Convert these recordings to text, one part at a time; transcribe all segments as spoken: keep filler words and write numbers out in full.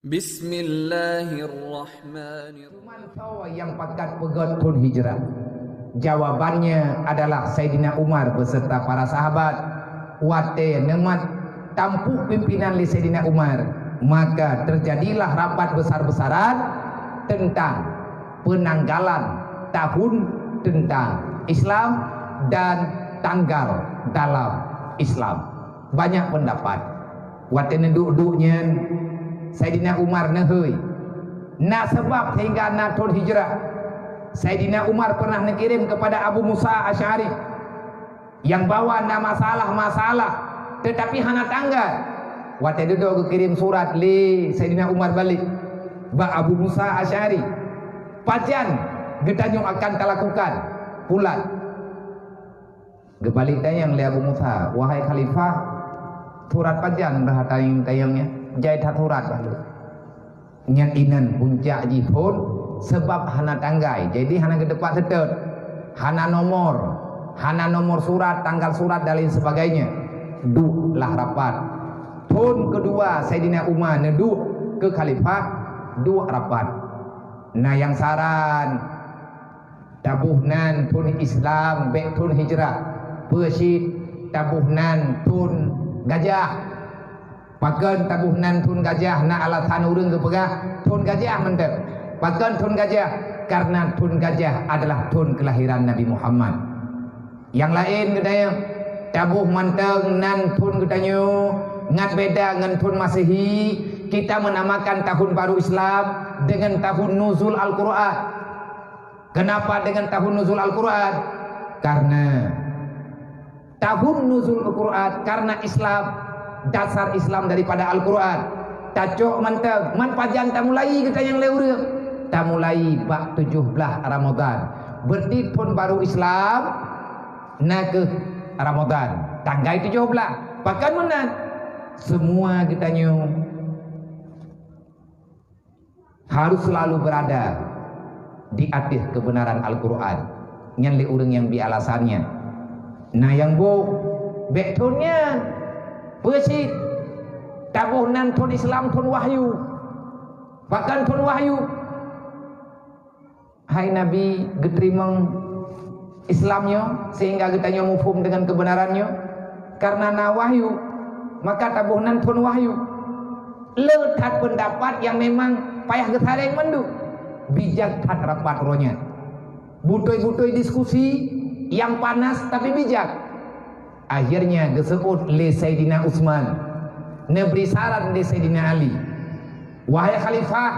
Bismillahirrahmanirrahim. Cuman soe nyang pakat peugét thon hijrah? Jawabannya adalah Saidina Umar beserta para sahabat. Watée neumat tampuk pimpinan lé Saidina Umar, maka terjadilah rapat besar-besaran tentang penanggalan tahun tentang Islam dan tanggal dalam Islam. Banyak pendapat. Watée neuduek-duek nyan, Saidina Umar neuhôi, na sabab sehingga na thon hijrah. Saidina Umar pernah neukirém kepada Abu Musa Asy'ari nyang bahwa na masalah-masalah, tetapi hana tanggai. Watée dudoe geukirém surat lé Saidina Umar balek bak Abu Musa Asy'ari, "Pajan geutanyoe akan talakukan pulan?" Geubalek tanyong lé Abu Musa, "Wahai Khalifah, surat pajan bah tayong-tayong nyan? Jai that surat bah lôn." Nyan inan puncak jih phon, sabab hana tanggai, jadi hana geuteupat seutôt, hana nomor, hana nomor surat, tanggal surat dan lain sebagainya. Duek lah rapat. Thon keudua Saidina Umar neuduek keu Khalifah, duek rapat. Na nyang saran, taboh nan thon Islam, bék thon hijrah. Peue cit taboh nan thon gajah. Pakon taboh nan thon gajah? Na alasan ureuëng geupeugah thon gajah mantong. Pakon thon gajah? Karena thon gajah adalah thon kelahiran Nabi Muhammad. Nyang laén geutanyoe taboh mantong nan thon geutanyoe ngat beda ngon thon Masehi. Kita menamakan tahun baru Islam dengan tahun nuzul Al-Quran. Kenapa dengan tahun nuzul Al-Quran? Karena tahun nuzul Al-Quran karena Islam, dasar Islam daripada Al-Quran. Tacok mantong, man pajan tamulai geutanyong lé ureuëng. Tamulai bak tujoh blaih Ramadan. Berarti thon baru Islam na keuh Ramadan, tanggai tujoh blaih. Pakon meunan? Semua geutanyoe harus selalu berada di ateueh kebenaran Al-Quran. Nyan lé ureuëng nyang bi alasannya. Na nyang boh, bék thon nyan. Peue cit taboh nan thon Islam, thon wahyu. Pakon thon wahyu? Hai Nabi geuteurimong Islam nyoe sehingga geutanyoe muphom dengan kebenaran nyoe? Karena na wahyu, maka taboh nan thon wahyu. Le that pendapat nyang memang payah geusareng mandum. Bijak that rapat uroe nyan. Butôi-butôi diskusi nyang panas tapi bijak. Akhirnya geuseuôt lé Saidina Utsman, neubri saran lé Saidina Ali, "Wahai Khalifah,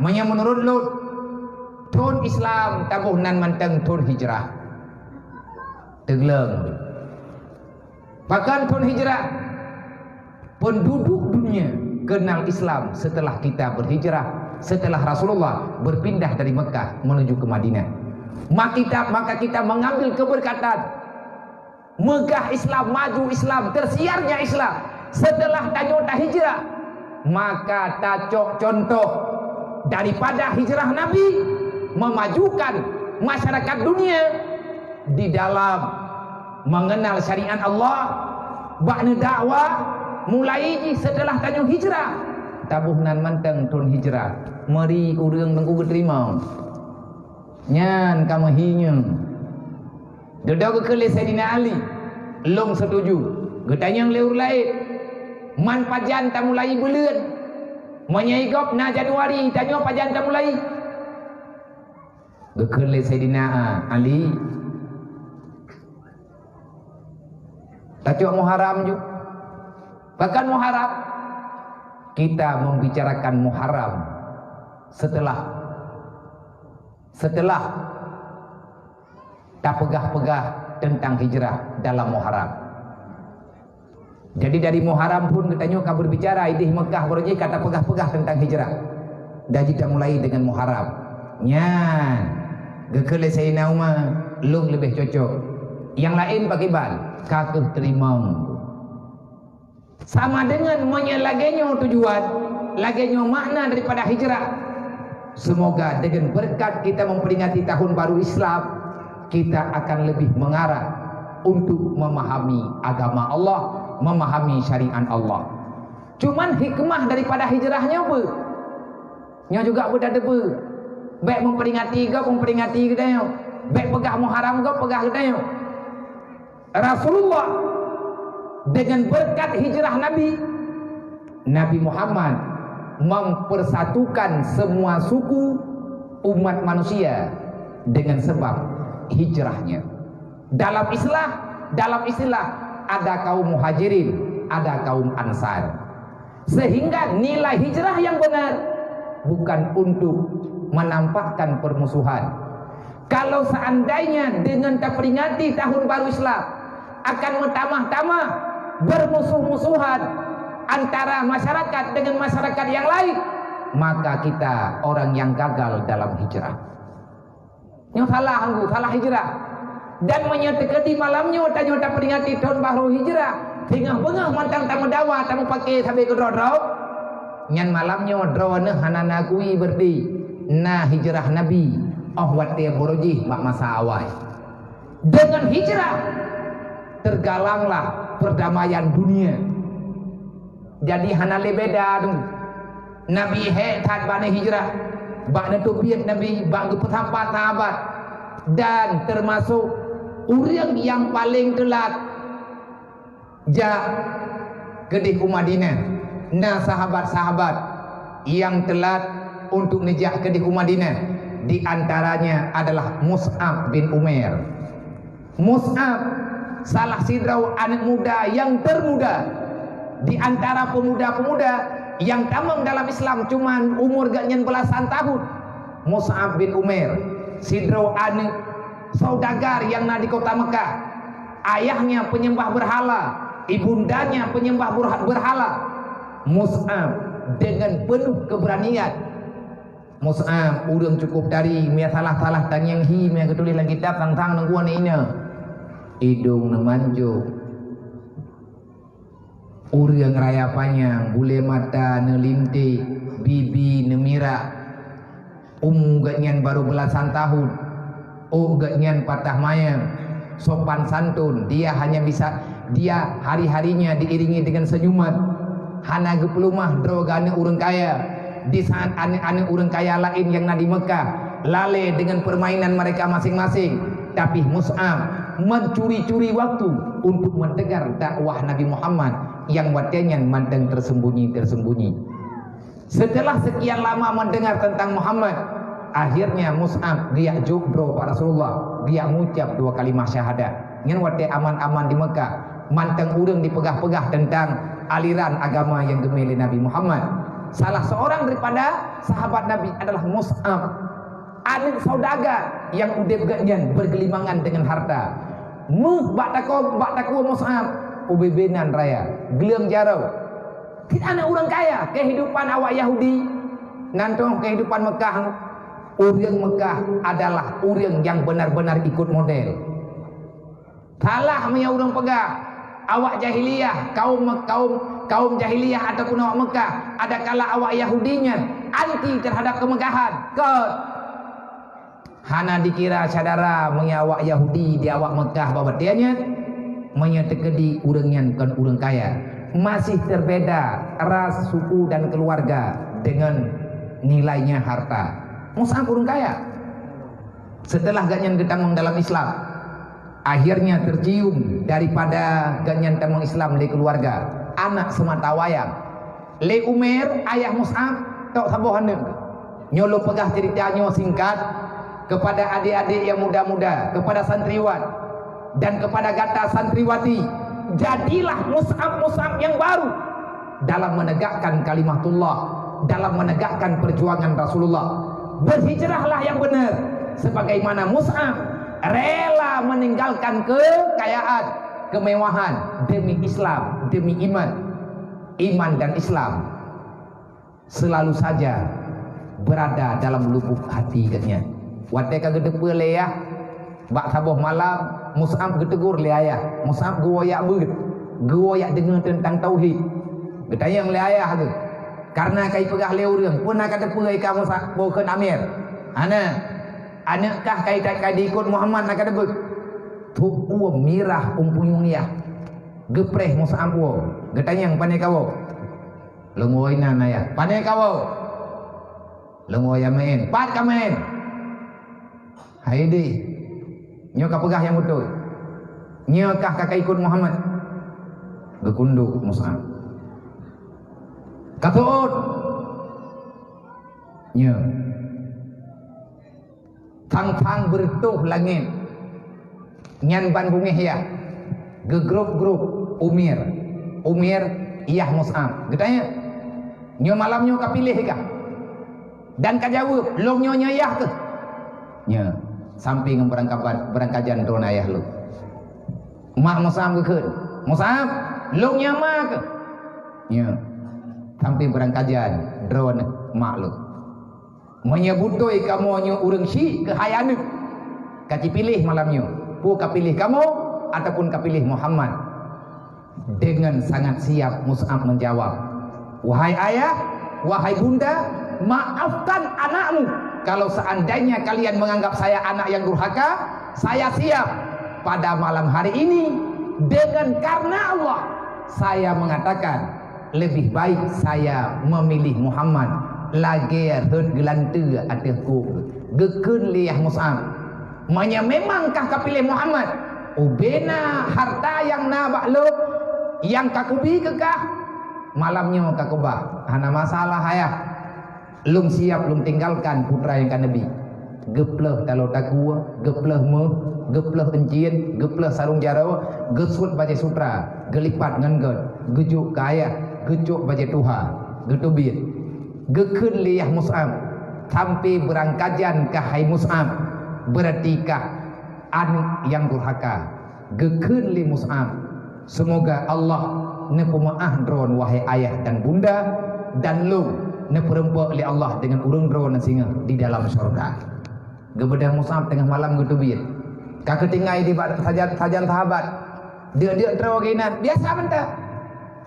meunyoe meunurot lôn, thon Islam taboh nan mantong thon hijrah." Teugleng. Pakon thon hijrah? Penduduk dunia kenal Islam setelah kita berhijrah, setelah Rasulullah berpindah dari Mekah menuju ke Madinah. Maka kita, maka kita mengambil keberkatan. Meugah Islam, maju Islam, tersiarnya Islam. Setelah tanyoe tahijrah, maka tacok contoh daripada hijrah Nabi memajukan masyarakat dunia di dalam mengenal syariat Allah, bak neudakwah, mulai jih setelah tanyoe hijrah. Taboh nan mantong thon hijrah. Meuri ureuëng teungku geuteurimong. Nyan ka meuhinyueng. Dudoe geukheun lé Saidina Ali, "Lôn setuju." Geutanyong lé ureuëng laén, "Man pajan tamulai buleuen? Meunyoe gob na Januari, tanyoe pajan tamulai?" Geukheun lé Saidina Ali, "Tacok Muharram ju." Pakon Muharram? Kita membicarakan Muharram setelah, setelah tapeugah-peugah tentang hijrah dalam Muharram. Jadi dari Muharram phon geutanyoe ka berbicara, ideh Mekah baroe jih ka tapeugah-peugah tentang hijrah. Jadi tamulai dengan Muharram. Nyan, geukheun lé Saidina Umar, "Lôn leubeh cocok." Nyang laén pakriban? Ka keuh teurimong. Sama dengan meunyoe lagée nyoe tujuan, lagée nyoe makna daripada hijrah. Semoga dengan berkat kita memperingati tahun baru Islam, kita akan lebih mengarah untuk memahami agama Allah, memahami syariat Allah. Cuman hikmah daripada hijrah nyoe peue? Nyoe juga beutateupeue. Bék meuperingati gob, meuperingati geutanyoe. Bék peugah Muharram gob, peugah geutanyoe. Rasulullah, dengan berkat hijrah Nabi, Nabi Muhammad mempersatukan semua suku umat manusia dengan sebab hijrahnya. Dalam istilah, dalam istilah, ada kaum Muhajirin, ada kaum Ansar. Sehingga nilai hijrah yang benar bukan untuk menampakkan permusuhan. Kalau seandainya dengan terperingati tahun baru Islam akan bertambah-tambah bermusuh-musuhan antara masyarakat dengan masyarakat yang lain, maka kita orang yang gagal dalam hijrah. Nyoe salah anggô, salah hijrah. Dan meunyoe teukeudi malam nyoe tanyoe taperingati thon baru hijrah, singoh beungoh mantong tameudawa, tameupaké sabe keudroe-droe, nyan malam nyoe droeneuh hana nakui beureuti na hijrah Nabi óh watée barô jih bak masa awai. Dengan hijrah, tergalanglah perdamaian dunia. Jadi hana lé beda dong. Nabi hék that bak hijrah, bak neuteubiet Nabi, bak geupeusapat sahabat, dan termasuk ureuëng nyang paleng teulat jak keudeh u Madinah. Na sahabat-sahabat nyang teulat untuk neujak keudeh u Madinah, di antaranya adalah Mus'ab bin Umair. Mus'ab, salah sidroe aneuëk muda nyang termuda di antara pemuda-pemuda nyang tamong dalam Islam, cuman umur geuhnyan belasan tahun. Mus'ab bin Umair, sidroe aneuëk saudagar nyang na di kota Mekah. Ayahnya penyembah berhala, ibundanya penyembah berha-, berhala. Mus'ab dengan penuh keberanian. Mus'ab, ureuëng cukup dari, mia salah-salah tangieng hi, mia geutuléh lam kitab, sang-sang neuguen ina. Idong neumancong, ureuëng raya panyang, bulée mata neulinté, bibi neumirak. Umu geuhnyan baru belasan tahun. Oh geuhnyan patah mayang, sopan santun, dia hanya bisa, dia hari-harinya diiringi dengan senyuman. Hana geupeulumah droe geuh aneuëk ureuëng kaya. Di saat aneuëk-aneuëk ureuëng kaya laén nyang na di Mekah lalée dengan permainan mereka masing-masing, tapi Mus'ab mencuri-curi waktu untuk mendengar dakwah Nabi Muhammad nyang watée nyan mantong tersembunyi-tersembunyi. Setelah sekian lama mendengar tentang Muhammad, akhirnya Mus'ab geujak jok droe bak Rasulullah, geujak ngucap dua kalimah syahadat. Nyan watée aman-aman di Mekah, mantong ureuëng dipeugah-peugah tentang aliran agama nyang geumé lé Nabi Muhammad. Salah seorang daripada sahabat Nabi adalah Mus'ab, aneuëk saudagar nyang udeb geuhnyan bergelimangan dengan harta. Méuh bak tako-, bak takue Mus'ab, ubé-bé nan raya, gleueng jaroe. Cit aneuëk ureuëng kaya, kehidupan awak Yahudi, nan troh kehidupan Mekah. Ureuëng Mekah adalah ureuëng nyang benar-benar ikut model. Salah meunyoe ureuëng peugah, awak jahiliyah, kaum, kaum, kaum jahiliyah ataupun awak Mekah, adakala awak Yahudi nyan anti terhadap kemegahan. Kon. Hana dikira syedara meunyoe awak Yahudi di awak Mekah bak watée nyan, meunyoe teukeudi ureuëng nyan kon ureuëng kaya, masih terbeda ras, suku, dan keluarga dengan nilainya harta. Mus'ab ureuëng kaya. Setelah geuhnyan geutamong dalam Islam, akhirnya tercium daripada geuhnyan tamong Islam lé keluarga, anak sematawayang. Lé Umair, ayah Mus'ab, tok saboh aneuëk. Nyoe lôn peugah cerita nyoe singkat kepada adik-adik yang muda-muda, kepada santriwan, dan kepada gata santriwati. Jadilah Mus'ab-Mus'ab yang baru dalam menegakkan kalimatullah, dalam menegakkan perjuangan Rasulullah. Berhijrahlah yang benar, sebagaimana Mus'ab rela meninggalkan kekayaan, kemewahan demi Islam, demi iman. Iman dan Islam selalu saja berada dalam lubuk hati geuhnyan. Watée ka geuteupeue lé yah, bak saboh malam, Mus'ab geutegur lé ayah. Mus'ab geuwoe jak beuet, geuwoe jak deungoe teuntang tauhid. Geutanyong lé ayah geuh, "Kareuna ka ipeugah lé ureuëng, peue na ka teupeue ka Mus'ab, bukon Amir?" "Hana, aneuëk kah ka ita-, ka diikot Muhammad na ka teubeut." Tuwoe mirah umpuyueng yah. Geupreh Mus'ab woe, geutanyong, "Pane kawoe?" "Lôn woe inan, ayah." "Pane kawoe?" Lôn woe Yamin, pat ka meu'én? Hai deh, nyoe ka peugah nyang beutôi. Nyoe kah ka, ka ikot Muhammad? Geukundok Mus'ab. Ka teuôt. Nyoe. Thang-thang beureutoh langét. Nyan ban bungéh yah. Geugrôp-grôp Umair. Umair yah Mus'ab. Geutanyong, "Nyoe malam nyoe ka piléh kah?" Dan ka jaweueb, "Lôn nyoe, nyoe yah keuh." Nyoe, sampoe ngon beurangkaban, beurangkajan droeneuh ayah lôn. Mak Mus'ab geukheun, "Mus'ab, lôn nyoe ma keuh?" Nyoe, sampoe beurangkajan droeneuh mak lôn. Meunyoe beutôi kamoe nyoe ureuëng syiek keuhai aneuëk, ka jipiléh malam nyoe, peue ka piléh kamoe ataupun ka piléh Muhammad? Dengan sangat siap Mus'ab menjawab, "Wahai ayah, wahai bunda, maafkan anakmu. Kalau seandainya kalian menganggap saya anak yang durhaka, saya siap pada malam hari ini, dengan karena Allah, saya mengatakan, lebih baik saya memilih Muhammad." Lagée rhot geulanteue ateueh kôk. Geukheun lé yah Mus'ab, "Meunyoe memang kah ka piléh Muhammad, ubena harta nyang na bak lôn nyang ka kubi keu kah, malam nyoe ka kubah. Hana masalah, ayah. Lôn siap lôn tinggalkan putra nyang ka neubi." Geupleuh taloe takue, geupleuh méuh, geupleuh euncien, geupleuh sarong jaroe, geusuet bajée sutra, geulipat ngon gét, geujok keu ayah, geucok bajée tuha, geuteubiet. Geukheun lé yah Mus'ab, "Sampoe beurangkajan kah hai Mus'ab, beurati kah aneuëk nyang durhaka." Geukheun lé Mus'ab, "Seumoga Allah neupeumeu'ah droen, wahai ayah dan bunda, dan lôn neupeureumpok lé Allah deungon ureuëng droeneuh singoh di dalam syurga." Geubeudôh Mus'ab teungoh malam geuteubiet. Ka geutinggai di bak sajan, sajan sahabat. Deuk-deuk droe geuh inan, biasa mantong.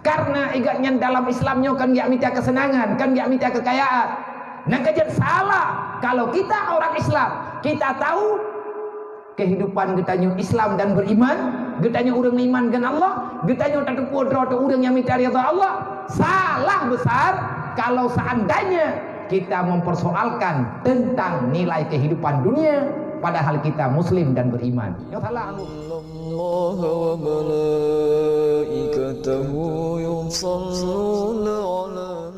Karena ingat nyan dalam Islam nyoe kon geujak mita keuseunangan, kon geujak mita keukayaan. Nyang ka jeuet salah, kalau kita orang Islam, kita tahu kehidupan geutanyoe Islam dan beriman, geutanyoe ureuëng meuiman ngon Allah, geutanyoe tateupeue droe teuh ureuëng nyang mita ridha Allah, salah besar kalau seandainya kita mempersoalkan tentang nilai kehidupan dunia, padahal kita muslim dan beriman. Nyoe salah. إن الله وملائكته يصلون على